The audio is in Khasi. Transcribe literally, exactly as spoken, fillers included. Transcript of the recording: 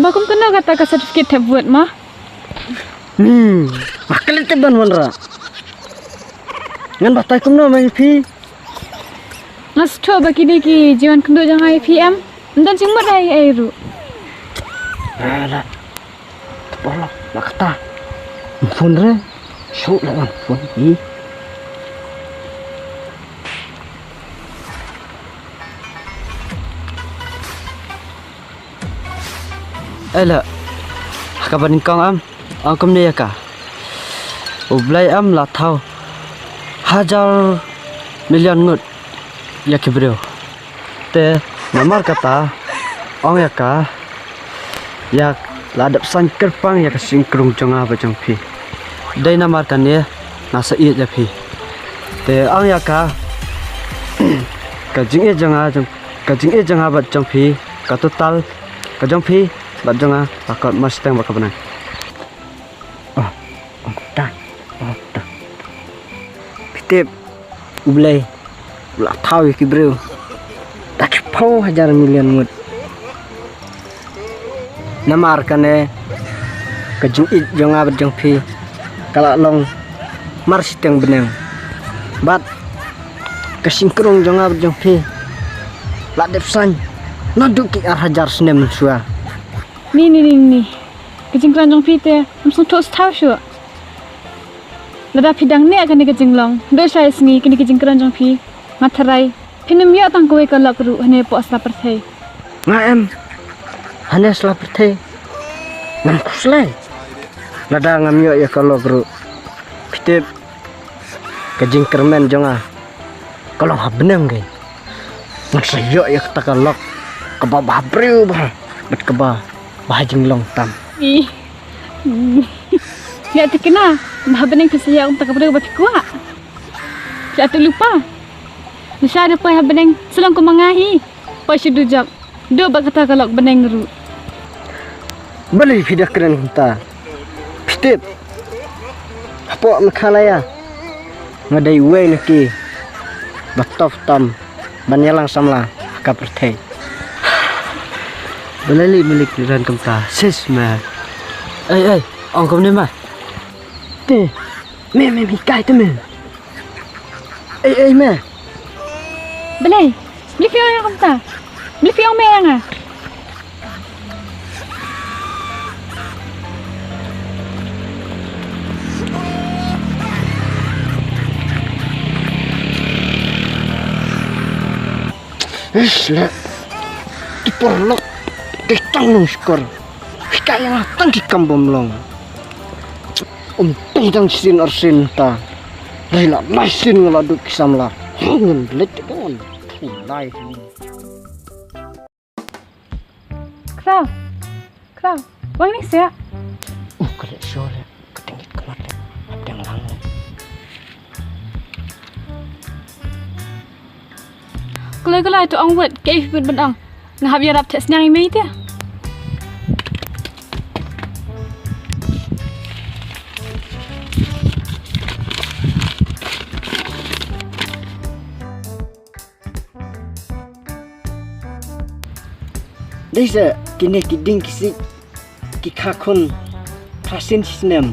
Ba kum kano kata ka certificate thep vote ma? Hmm, ma klet te ban wanrah. Ngan batai kumno ma ïa phi. Nga sngewthuh ba kine ki jingwan kynduh jong nga ïa phi em. Ym don jingmut ei ei ruh. Alah. Te por lok, la kata. Phone re. Shu la wan phone hi. Ela, ha kaba nyngkong em, ong kumne ïa ka. U Blei em la thaw hajar million ngut ïa ki briew. Te namar kata, ong ïa ka, ïa la dep saiñ kyrpang ïa ka shynkrung jong nga bad jong phi. Dei namar kane nga sa ïeit ïa phi. Te ong ïa ka, ka jingïeit jong nga jong, ka jingïeit jong nga bad jong phi, ka total, ka jong phi bad jong nga, ka kot mar shiteng bad ka bneng. Oh, oh, ta, oh, ta. Phi tip, U Blei u la thaw ïa ki briew da ki phew hajar million ngut. Namar kane ka jingïeit jong nga bad jong phi ka la long mar shiteng bneng. Bad ka shynkrung jong nga bad jong phi la dep saiñ naduh ki ar hajar snem mynshuwa. Ni, ni, ni, ni. Ka jingkren jong phi te ym sngewthuh shuh. Lada phi dang neh kane ka jinglong, duh shai sngi kine ki jingkren jong phi, nga tharai phin ym ïoh tang kawei ka lok ruh hane hapoh sla pyrthei. Nga em, hane sla pyrthei ngam khuslai. Lada ngam ïoh ïa ka lok ruh, phi tip, ka jingkyrmen jong nga ka long ha bneng kein. Ngan sa ïoh ïa kata ka lok kaba bha briew bha bad kaba bha jinglong tam. Ih. Ïa te kena, bha bneng phi sa ïoh kata ka briew ba phi kwah. Phi atu lypa. Lashai da poi ha bneng sa long kum ma nga hi. Poi sha dujok. Duh ba kata ka lok bneng ruh. Balei phi da kren kumta? Phi tip, hapoh Meghalaya nga dei uwei na ki ba tough tam ban ïalang samla ha ka pyrthei. Balei lei malik ran kumta? Sis me. Ei ei, ong kumne ma. Te me, me, me, kai te me. Ei ei me. Balei? Balei phi ong ïa nga kumta? Balei phi ong me ïa nga? Ish le. Ki paralok dei tang nongshukor. Phi kai ïa nga tang ki kam bym long. Um tang tang sien ar sien ta. Lai la lai sien nga la duh ki samla. Ngan leit ka ngan. Lai. Kraw. Kraw. Wan ni sia. Uh, ka leit shuh le. Ka tengit ka mat le. Hap dang lang le. Kloi kloi to ong wet, kaei phi put ban ong. Nga hap ïarap theh sniang ïa mei te. Dei sa kine ki dieng ki siej ki kha khun phra sien shi snem.